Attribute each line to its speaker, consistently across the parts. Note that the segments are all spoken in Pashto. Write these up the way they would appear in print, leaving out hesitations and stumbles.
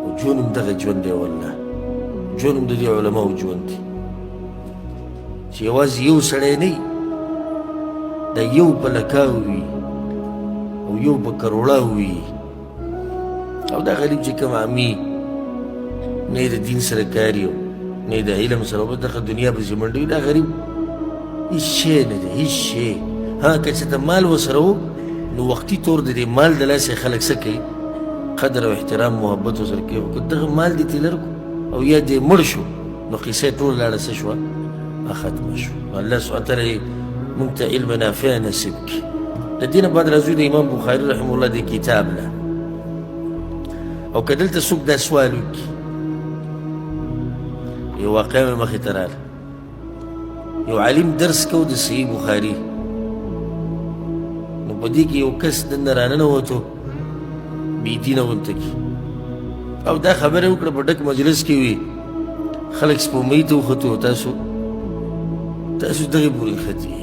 Speaker 1: او ژوند هم دغه ژوند دی، والله ژوند هم د دې علماو ژوند دی چې یوازې یو سړی نه، دا یو په لکاو وي او یو په کروړاو وي. او دا غریب چې کوم عامي نه د دین سره کار یو، نه د علم سره، په دغه دنیا پسې منډه وي، دا غریب هیڅ شی نه دی، هیڅ شی. ها که چېرته مال ورسره و، نو وختي طور د دې مال د لاسه خلک څه کوي؟ قدر او احترام محبت ورسره کوي. خو که دغه مال دې ترې لر کړو او یا دې مړ شو، نو قصه یې ټوله لاړه، څه شوه؟ ختمه شوه. نو الله سبحانه وتعالی موږ ته علم نافع نصیب کړي. د دې نه بعد راځو د امام بخاري رحمه الله د کتاب له. او که دلته څوک دا سوال وکړي، یو واقعه مې مخې ته راغله. یو عالم درس کو د صحیح بخاري، نو په دې کې یو کس دننه راننوتو، بې دینه غونته کې، او دا خبره یې وکړه په ډک مجلس کې، وي خلک سپوږمۍ ته وختو، تاسو دغې پورې ختي.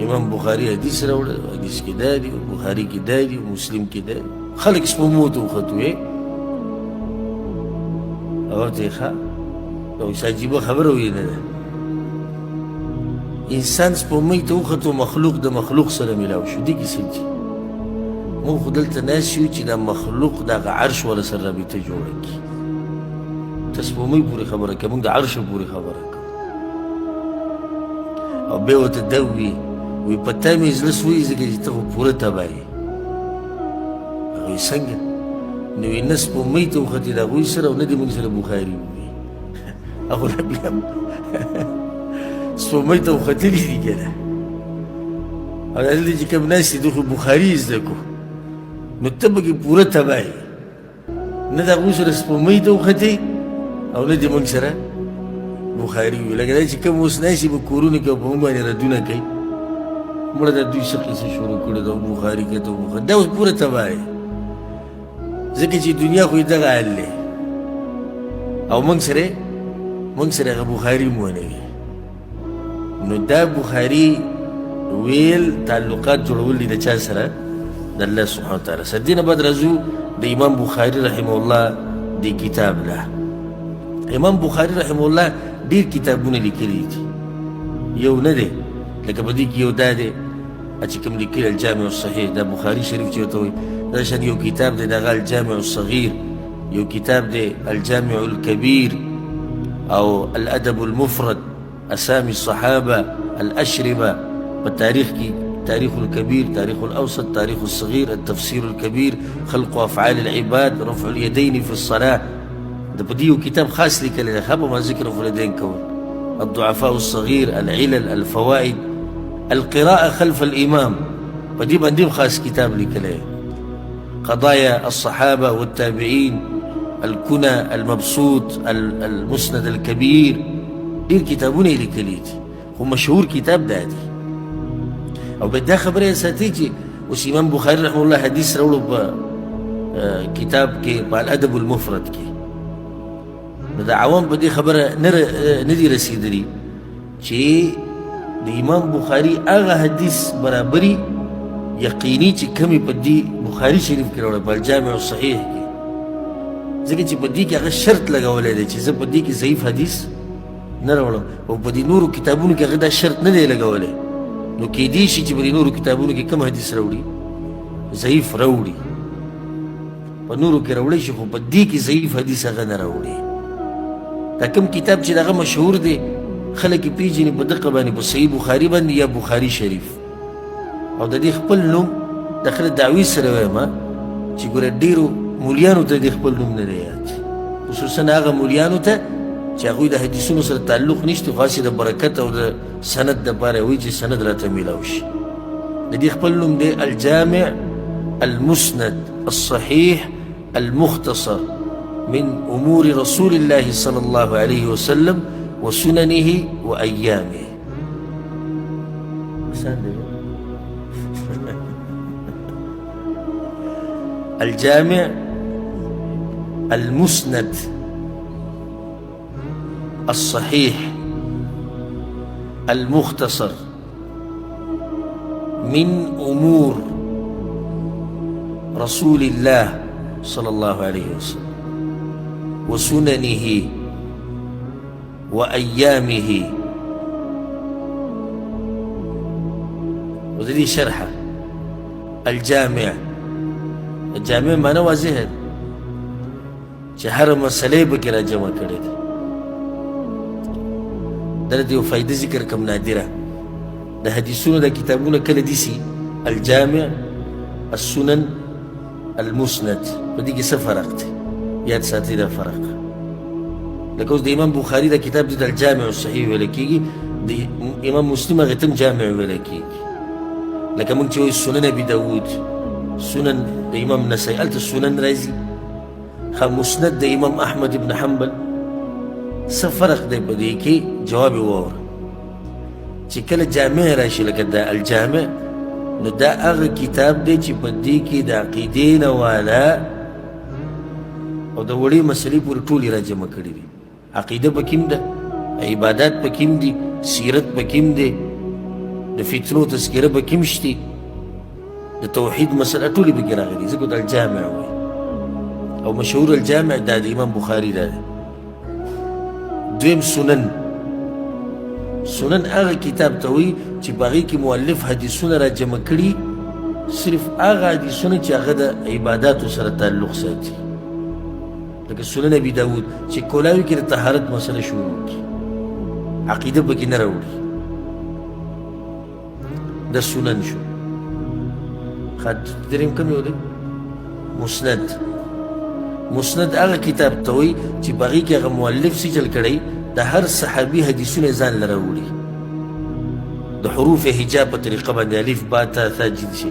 Speaker 1: امام بخاري حدیث راوړی، حدیث کې دا دي، بخاري کې دا دي، مسلم کې دا دي. خلک سپوږمو ته وختو. هغه ته ښه یو څه عجیبه خبره ویې نه ده. انسان سپوږمۍ ته وختو، مخلوق د مخلوق سره میلاو شو. دې کې څه دي؟ موږ خو دلته ناست یو چې دا مخلوق د هغه عرش والا سره رابطه جوړه کړي. ته سپوږمۍ پورې خبره کوې، موږ د عرش پورې خبره کوو. او بیا ورته دا ووي، وي په تا مې زړه سوی ځکه چې ته خو پوره تباه یې. هغه وایي څنګه؟ نو وایي نه سپوږمۍ ته وختې د هغوی سره او نه دې موږ سره بخاري ووي. هغه لا بیا سپوږمۍ ته وختلي دي که نه. او دلته چې کوم ناست دي، دوی خو بخاري یې زده کړو. نو ته پکې پوره تباه یې، نه د هغوی سره سپوږمۍ ته وختې او نه دې موږ سره بخاري وي. لکه دا چې کوم اوس ناست په کورونو کې او په موږ باندې ردونه کوي، مړه دا دوی څه قصه شروع کړې ده، بخاري کې ته بخاري، دا اوس پوره تباه دی، ځکه چې دنیا خو یې دغه حال دی او موږ سره هغه بخاري مو نه وي. نو دا بخاري ویل تعلقات جوړول دي د چا سره؟ د الله سبحانه وتعالی سره. دې نه بعد راځو د امام بخاري رحمه الله د کتاب له. امام بخاري رحمه الله ډېر کتابونه لیکلي دي، یو نه دی. لکه په دې کې یو دا دی چې کوم لیکلی الجامع الصحیح، دا بخاري شریف چې ورته وایي. دا شان یو کتاب دی دغه الجامع الصغیر، یو کتاب دی الجامع الکبیر، او الادب المفرد، اسامي الصحابه، الاشربه، په تاریخ کې تاریخ الكبير، تاریخ الاوسط، تاریخ الصغير، التفسير الكبير، خلق افعال العباد، رفع اليدين في الصلاه. د په دې یو کتاب خاص لیکلی دی، ښه په ما ذکر رفع اليدين کول، الضعفاء الصغير، العلل، الفوائد، القراءة خلف الإمام، په دې باندې هم خاص کتاب لیکلی، قضايا الصحابة والتابعين، الكنى، المبسوط، المسند الكبير. ډېر کتابونه یې لیکلي دي، خو مشهور کتاب دا دی. او به دا خبره یې ساتي چې اوس امام بخاري رحمه الله حدیث راوړو په کتاب کې، په الادب المفرد کې، نو د عوام په دې خبره نه دي رسېدلي چې د امام بخاري هغه حدیث برابري یقیني چې کمی په دې بخاري شریف کې راوړی، په الجامع الصحیح کې، ځکه چې په دې کې هغه شرط لګولی دی چې زه په دې کې ضعیف حدیث نه راوړم، او په دې نورو کتابونو کې هغه دا شرط نه دی لګولی. نو کیدی شي چې په دې نورو کتابونو کې کم حدیث راوړي، ضعیف راوړي، په نورو کې راوړی شي، خو په دې کې ضعیف حدیث هغه نه راوړي. دا کوم کتاب چې دغه مشهور دی، خلک یې پېژني په دقه باندې، په صحیح بخاري باندې یا بخاري شریف. او د دې خپل نوم د خپل دعوی سره وایم چې ګوره ډېرو مولیانو ته د خپل نوم نه دی یاد، خصوصا هغه مولیانو ته چې هغوی د حدیثونو سره تعلق نشته، خو هسې د برکت او د سند دپاره وایي چې سند راته میلاو شي. د دې خپل نوم دی الجامع المسند الصحيح المختصر من أمور رسول الله صلى الله عليه وسلم وسننه وأيامه. الجامع المسند الصحيح المختصر من أمور رسول الله صلی الله علیه وسلم وسننه وأيامه. او د دې شرحه الجامع. الجامع معنی واضح ده چې هره مسئله یې پکې راجمع کړې ده. دلته یو فایده ذکر کوم نادره، د حدیثونو د کتابونه کله دي سي الجامع السنن المسند، په دې کې څه فرق دی؟ یاد ساتئ دا فرق. لکه اوس د امام بخاري دا کتاب دی د الجامع الصحیح ویل کېږي، د امام مسلم هغې ته هم جامع ویل کېږي. لکه موږ چې وایو سنن ابي داود، سنن د امام نسائي، هلته سنن راځي. ښه مسند د امام احمد ابن حنبل، څه فرق دی په دې کې؟ جواب یې واوره چې کله جامع راشي لکه دا الجامع، نو دا هغه کتاب دی چې په دې کې د عقیدې نه والا او د وړې مسلې پورې ټولې راجمع کړې دي. عقیده پکې هم ده، عبادات پکې هم دي، سیرت پکې هم دی، د فتنو تذکره پکې هم شته، د توحید مسله ټولې پکې راغلي، ځکه د الجامع وایي. او مشهور الجامع دا د امام بخاري دا دی. دویم سنن، سنن هغه کتاب ته وایي چې په هغې کې مؤلف حدیثونه را جمع کړي، صرف هغه حدیثونه چې هغه د عباداتو سره تعلق ساتي، لکه سنن ابي داود چې کولاوي کې د طهارت مسله شروع کړي، عقیده پکې نه راوړي، د سنن شو. ښه دریم کوم یو دی؟ مسند. مسند هغه کتاب ته وایي چې په هغې کې هغه مؤلف څه چل کړی، د هر صحابي حدیثونه ځان له راوړي د حروف هجا په طریقه باندې، الف با تا ثا جیم شي.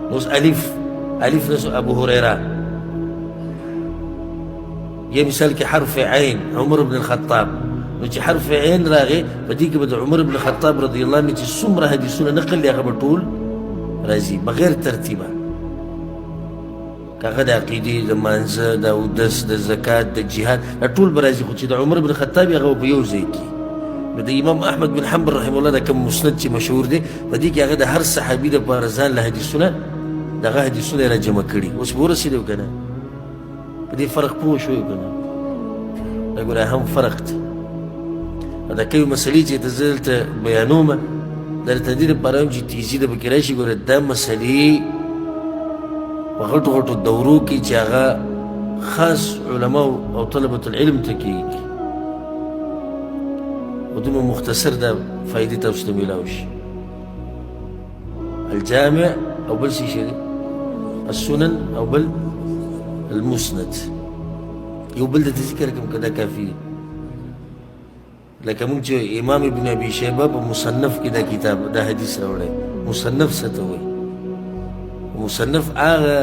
Speaker 1: نو اوس الف، الف نسو ابو هریره، یا مثال کې حرف عین عمر بن الخطاب، نو چې حرف عین راغی په دې کې به د عمر بن الخطاب رضی الله عنه چې څومره حدیثونه نقل دي هغه به ټول راځي بغیر ترتیبه، که هغه د عقیدې، د مانځه، د اودس، د زکات، د جهاد، دا ټول به راځي، خو چې د عمر بن خطاب هغه په یو ځای کې. نو د امام احمد بن حنبل رحمه الله دا کوم مسند چې مشهور دی، په دې کې هغه د هر صحابي دپاره ځان له حدیثونه دغه حدیثونه یې راجمع کړي. اوس به ورسېدو که نه؟ په دې فرق پوه شوی که نه؟ دا ګوره هم فرق دی. دا کومې مسلې چې ته زه دلته بیانوم، درته دې لپاره هم چې تیزي د پکې راشي. ګوره دا مسلې په غټو غټو دورو کې چې هغه خاص علما او طلبة العلم ته کېږي، او دومره مختصر دا فایدې تاسو ته میلاو شي. الجامع او بل څه شی دی؟ السنن او بل المسند. یو بل درته ذکر کوم که دا کافي دی. لکه موږ چې امام ابن ابي شیبه په مصنف کې دا کتاب دا حدیث راوړی. مصنف څه ته وایي؟ مصنف هغه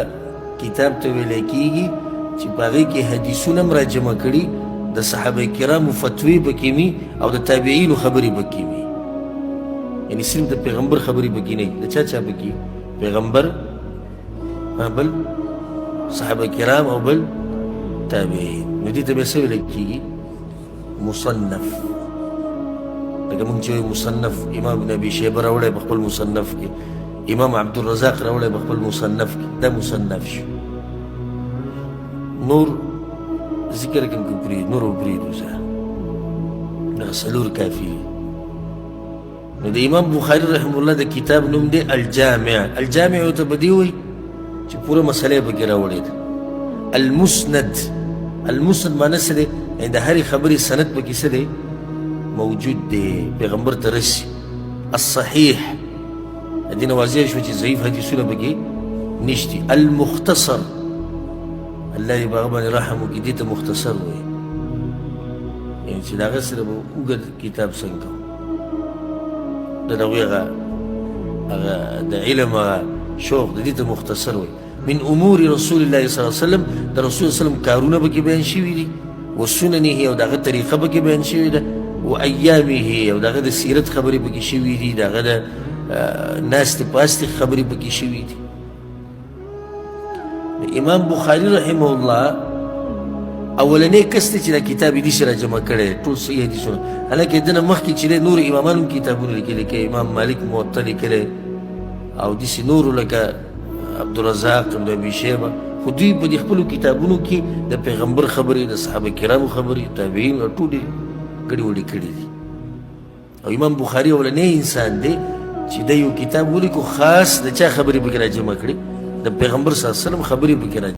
Speaker 1: کتاب ته ویل کېږي چې په هغې کې حدیثونه هم راجمع کړي، د صحابه کرامو فتوې پکې وي او د تابعینو خبرې پکې وي، یعنې صرف د پیغمبر خبرې پکې نه وي، د چا چا پکې؟ پیغمبر، بل صحابه کرام او بل تابعین. نو دې ته بیا څه ویل کېږي؟ مصنف. لکه موږ چې وایو مصنف امام ابن ابي شیبه راوړی په خپل مصنف کې، امام عبدالرزاق راوړی په خپل مصنف کې، دا مصنف شو. نور ذکر کوم که پرېږدو؟ نور به پرېږدو، ځه دغه څلور کافي دي. نو د امام بخاري رحمه الله د کتاب نوم دی الجامع. الجامع ورته په دې وایي چې پوره مسله یې پکې راوړې ده. المسند، المسند معنی څه دی؟ یعنې د هرې خبرې سند پکې څه دی؟ موجود دی، پیغمبر ته رسي. الصحیح، د دې نه واضح شو چې ضعیف حدیثونه پکې نشتي. المختصر، الله دې په هغه باندې رحم وکړي، دې ته مختصر وایي، یعنې چې د هغه سره به اوږد کتاب څنګه د هغوی هغه د علم هغه شوق د دې ته مختصر وایي. من امور رسول الله صلی الله علیه وسلم، د رسول الله صلی الله علیه وسلم کارونه پکې بیان شوي دي، وسننه او د هغه طریقه پکې بیان شوې ده، و ایامه او د هغه د سیرت خبرې پکې شوي دي، د هغه د ناستې پاستې خبرې پکې شوي دي. امام بخاري رحمه الله اولنې کس دی چې دا کتاب یې داسې راجمع کړی ټول صحیح حدیثونه. حالانکه ده نه مخکې چې دی نورو امامانو هم کتابونه لیکلي، لکه امام مالک موطأ لیکلی او داسې نورو لکه عبدالرزاق ابن ابي شیبه، خو دوی په دې خپلو کتابونو کې د پیغمبر خبرې، د صحابه کرامو خبرې، تابعین او ټولې ګډې وډې کړې دي. او امام بخاري اولنی انسان دی چې د یو کتاب ولیکو، خاص د چا خبرې پکې راجمع کړې، د پیغمبر صلی الله علیه وسلم خبرې پکې راجمع.